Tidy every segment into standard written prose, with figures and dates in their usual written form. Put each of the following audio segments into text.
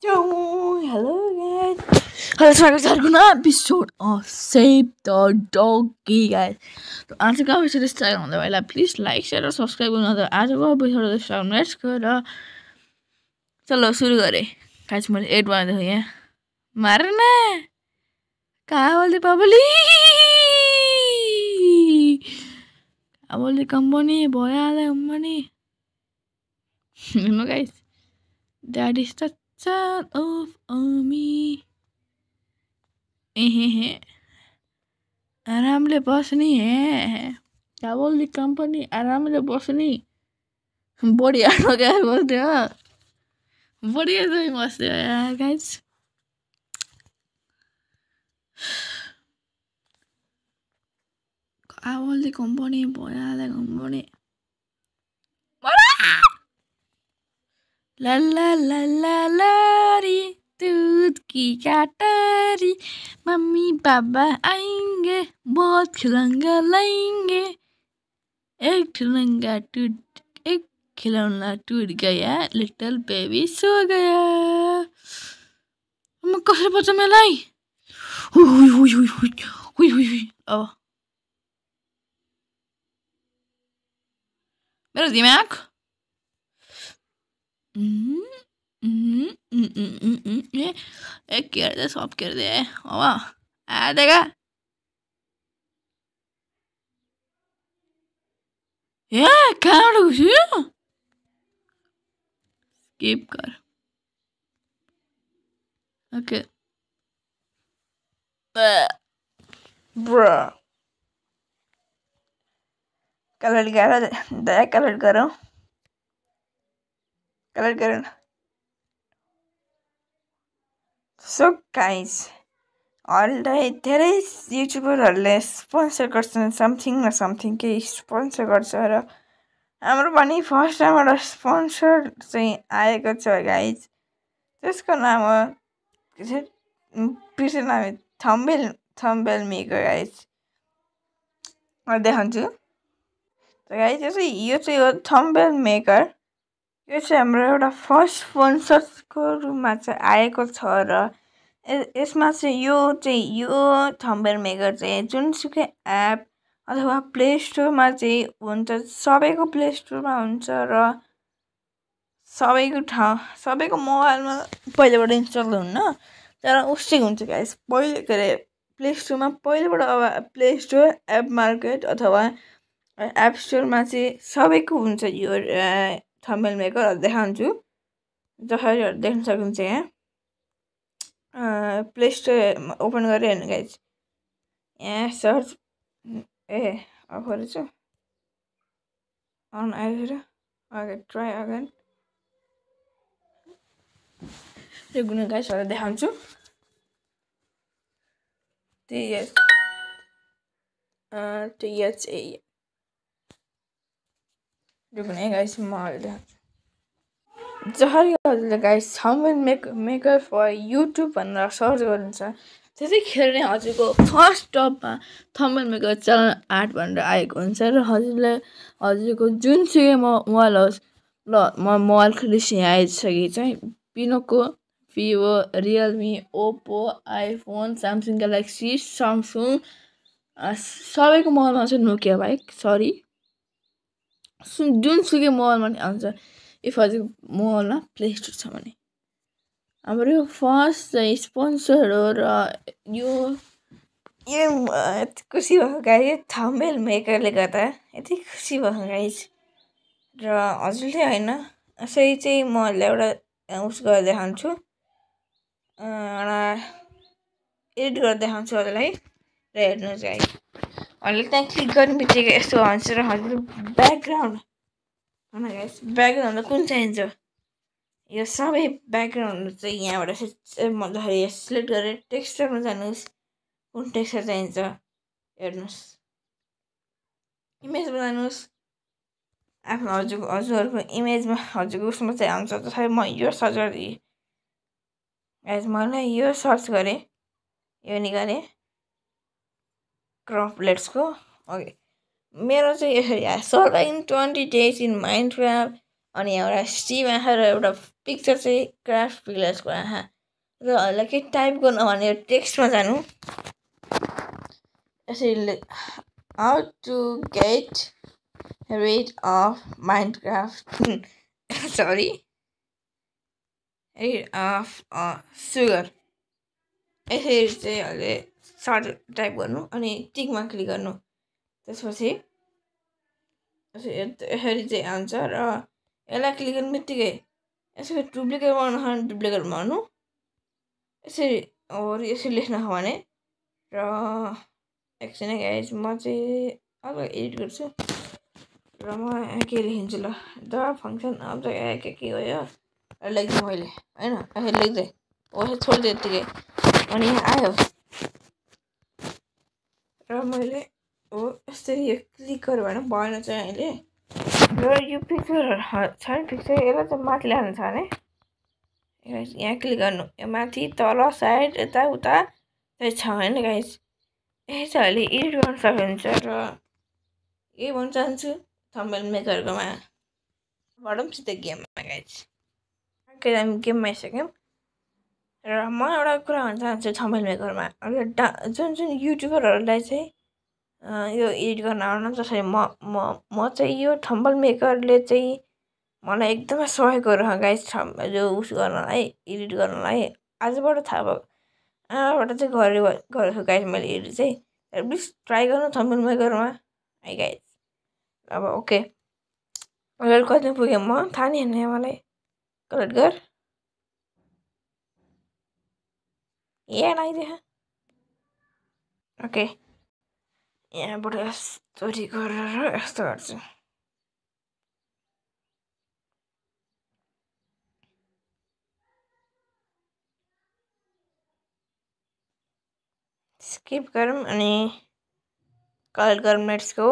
Hello guys. Hello, स्वागत है अर्को episode of save the डगी guys. तो आजको एपिसोड स्टार्ट हुँदा पहिला प्लिज लाइक शेयर र सब्सक्राइब गर्नु। त आजको एपिसोड स्टार्ट लेट्स गो र चलो सुरु गरे गाइस। मैले एड बनाउँदै थिएँ यहाँ मार्न कहाँ बोल्दै पाबली कम्पनी भइहाल्यो company no guys that is the sound of me. आरामले बस्ने क्या बोल्ने कम्पनी आरामले बस्ने बढी आमा क्या बस्ने हो बढी चाहिँ बस्ने हो यार गाइस। क्या बोल्ने कम्पनी भइहाल्यो कम्पनी ला ला ला ला लारी दूध की कटोरी मम्मी पापा आएंगे बहुत खिलौना लाएंगे एक खिलौना टूट गया लिटिल बेबी सो गया। म कसरी बच्च मलाई हुई हुई हुई हुई हुई हुई हुई अब मेरो दिमाग एक कर दे सब कर दे आ देगा ये कहाँ घुसी स्किप कर ओके ब्रो कलर दया कलर करो सो गाइस अहिले धेरै युट्युबरहरूले स्पोन्सर गर्छन् समथिङ न समथिङ केही स्पोन्सर गर्छ र हाम्रो पनि फर्स्ट टाइम एउटा स्पोन्सर चाहिँ आएको छ गाइस। त्यसको नाम हो पिछे नाम थम्बनेल मेकर गाइस देखाउँछु। गाइस यो चाहिँ हो थम्बनेल मेकर। यो चाहिँ हाम्रो एउटा फर्स्ट स्पोन्सरको रूपमा चाहिँ आएको छ र यसमा चाहिँ यो थम्बनेल मेकर चाहिँ जुनसुकै एप अथवा प्ले स्टोरमा चाहिँ हुन्छ। सबैको प्ले स्टोरमा हुन्छ र सबैको मोबाइलमा पहिलेबाट इन्स्टल हुन्न तर उस्तै हुन्छ गाइस। पहिले के अरे प्ले स्टोरमा पहिलेबाट अब प्ले स्टोर एप मार्केट अथवा एप स्टोरमा चाहिँ सबैको हुन्छ यो थम्बनेल मेकर देखाउँछु। जसरी देख्न सक्नुहुन्छ यहाँ प्ले स्टोर ओपन गरेर हेर्नु गाइस। यहाँ सर्च अफ गरेछु अन आएर अगे ट्राई अगेन यो गुण गाइसहरूलाई देखाउँछु। त्यही चाहिँ यो गुण गाइस म देखाउँछु। जसरी हजुरले guys thumbnail maker for YouTube भनेर सर्च गर्नुहुन्छ त्यतिखेर नै हजुरको फर्स्ट टपमा थम्बनेल मेकर च्यानल आर्ट भनेर आएको हुन्छ र हजुरको जुनसुकै मोबाइल होस् ल म मोबाइल खोलिस यहाँ आइसकेको चाहिँ पिनोको Vivo Realme Oppo iPhone Samsung Galaxy Samsung सबैको मोबाइलमा चाहिँ नोकिया बाइक सरी जुनसुकै मोबाइलमा नि आउँछ इफ हजुरको मोबाइलमा प्ले स्टोर छ भने। हाम्रो यो फर्स्ट चाहिँ स्पोन्सर हो र यो खुसी भएको गाइस थम्बनेल मेकरले गर्दा यति खुसी भएको गाइस। र हजुरले होइन यसै चाहिँ म एउटा उस गरेर देखाउँछु एउटा एडिट गरेर देखाउँछु हजुरलाई र हेर्नुहोस् गाइस। हजुरले त्यहाँ क्लिक गर्ने बित्तिकै यस्तो हुन्छ र हजुर ब्याकग्राउन्ड गाइस ब्याकग्राउन्ड कुन चाहिन्छ यो सबै ब्याकग्राउन्ड चाहिँ यहाँबाट मजाले सिलेक्ट गरेर टेक्सचरमा जानुहोस् कुन टेक्सचर चाहिन्छ हेर्नुहोस् इमेजमा जानुहोस् आफ्नो हजुरहरूको इमेजमा हजुरको उसमा चाहिँ आउँछ। जसरी म यो सर्च गरिदिएँ गाइस मलाई यो सर्च गरेँ यो निकालेँ क्रप लेट्सको ओके मेरो चाहिँ यसरी सर्भाइङ 20 days इन माइनक्राफ्ट अनि एउटा स्टिम आँखा र एउटा पिक्चर चाहिँ क्राफ्ट भिलेजको आँखा र हजुरलाई के टाइप गर्नु भने टेक्स्टमा जानु यसरी how to get rid of Minecraft sorry rid of sugar यसरी चाहिँ अहिले सर्च टाइप गर्नु अनि टिकमा क्लिक गर्नु त्यसपछि यसरी चाहिँ आउँछ र यसलाई क्लिक गर्ने बित्तिकै यसरी डुप्लिकेट बनाउनु डुप्लिकेट बनाउनु यसरी यसरी लेख्न भने र एकछिन गाइज म चाहिँ अब एडिट गर्छु र म के लेखिन्छु ल द फङ्सन अफ द के हो यो लेख्छु मैले होइन यसरी लेख्दै यसरी छोडिदिएँ यत्तिकै अनि यहाँ आयो र मैले हो यसरी यो क्लिक गऱ्यो भने भएन चाहिँ अहिले र यो पिक्चरहरू छ नि पिक्चर यसलाई चाहिँ माथि ल्याउनु छ भने यहाँ क्लिक गर्नु यो माथि तल साइड यताउता चाहिँ छ होइन गाइज यही चाहिँ अहिले एडिट गर्न सकिन्छ र यही भन्न चाहन्छु थम्बनेल मेकरकोमा बढौँ सिधै गेममा गाइज के हामी गेममा आइसक्यौँ र म एउटा कुरा भन्न चाहन्छु थम्बनेल मेकरमा जुन जुन युट्युबरहरूलाई चाहिँ यो एडिट गर्न आउन जसरी म चाहिँ यो थम्बनेल मेकरले चाहिँ मलाई एकदमै सहयोग गरेर गाइज यो उस गर्नलाई एडिट गर्नलाई आजबाट थाहा भयो आजबाट चाहिँ गरेको गाइज मैले एडिट चाहिँ प्लिज ट्राई गर्नु थम्बनेल मेकरमा है गाइज अब ओके अहिले कति पुगेँ म थाहा नि होइन मलाई कलेक्ट गर आइदियो ओके यहाँबाट यस्तरी गरेर यस्तो गर्छु स्किप गरौँ अनि कलेक्ट गरौँ लेट्स गो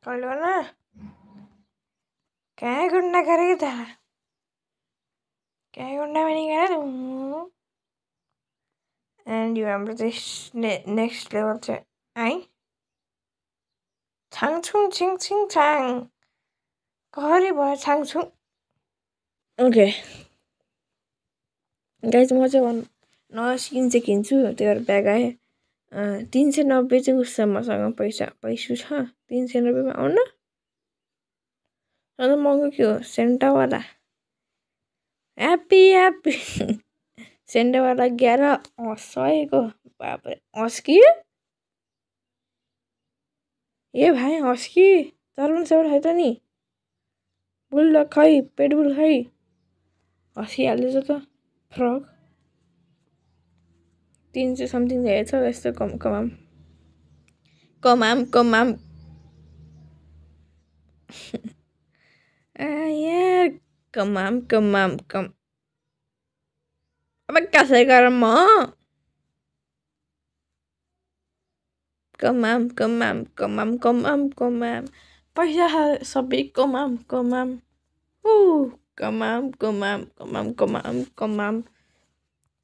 कलेक्ट गर्न कहाँ गुन्डा गरेको त कहाँ गुन्डा पनि गरेर एन्ड यो हाम्रो चाहिँ नेक्स्ट लेभल चाहिँ है छाङछुङ छिङ छिङ छाङ घरि भयो छाङछुङ ओके गाइज म चाहिँ नयाँ स्किन चाहिँ किन्छु त्यही भएर ब्याग आएँ 390 चाहिँ उस छ मसँग पैसु छ 390मा आउन अन्त महँगो के हो सेन्टावाला ह्याप्पी सेन्टावाला 1100को बाप रे हस्की ए भाइ हस्की चलाउनु सेबाट खै त नि बुलडग खै पेटबुल खै हस्किहाल्दैछ त फ्रग 300 समथिङ रहेछ यस्तो कमाम यार कमाम अब कसै गर म कमाम पैसा सबै कमाम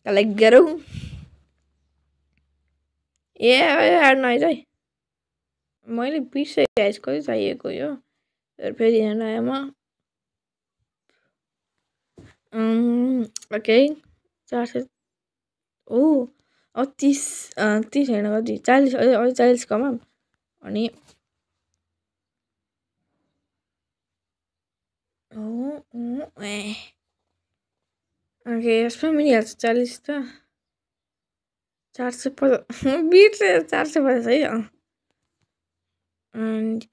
कलेक्ट गरौँ ए हार्नु आइज है मैले बिर्सेँ गाइस कति चाहिएको यो फेरि यहाँ आएँ म ओके 400 ओ अब 30 होइन कति 40 अझै 40 कमाम अनि ओके यसमा मिलिहाल्छ 40 त 450 बिर्से 450 है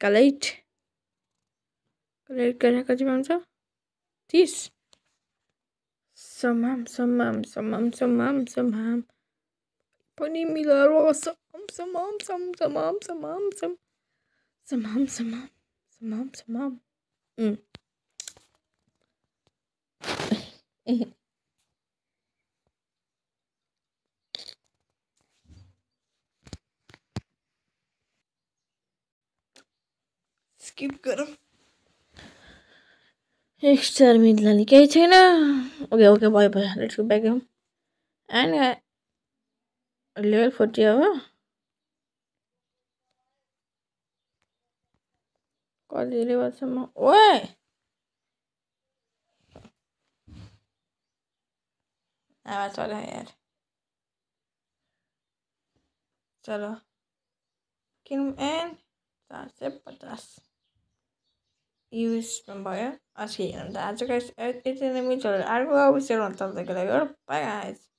कलेक्ट गरेर कति पाउँछ 30 समाम पनि मिलेर समाम स्किप गरौँ एक्स्ट्रा मिल्ने केही छैन ओके भयो let's go back home and level 40 हो कति लेभलसम्म ओए आवाज चला यार चलो किन एन्ड 450 युएसमा भयो आज हेर्नु त आजको यति नै मिल्छ अर्को अवसरमा तपाईँको लागि बाई गाइस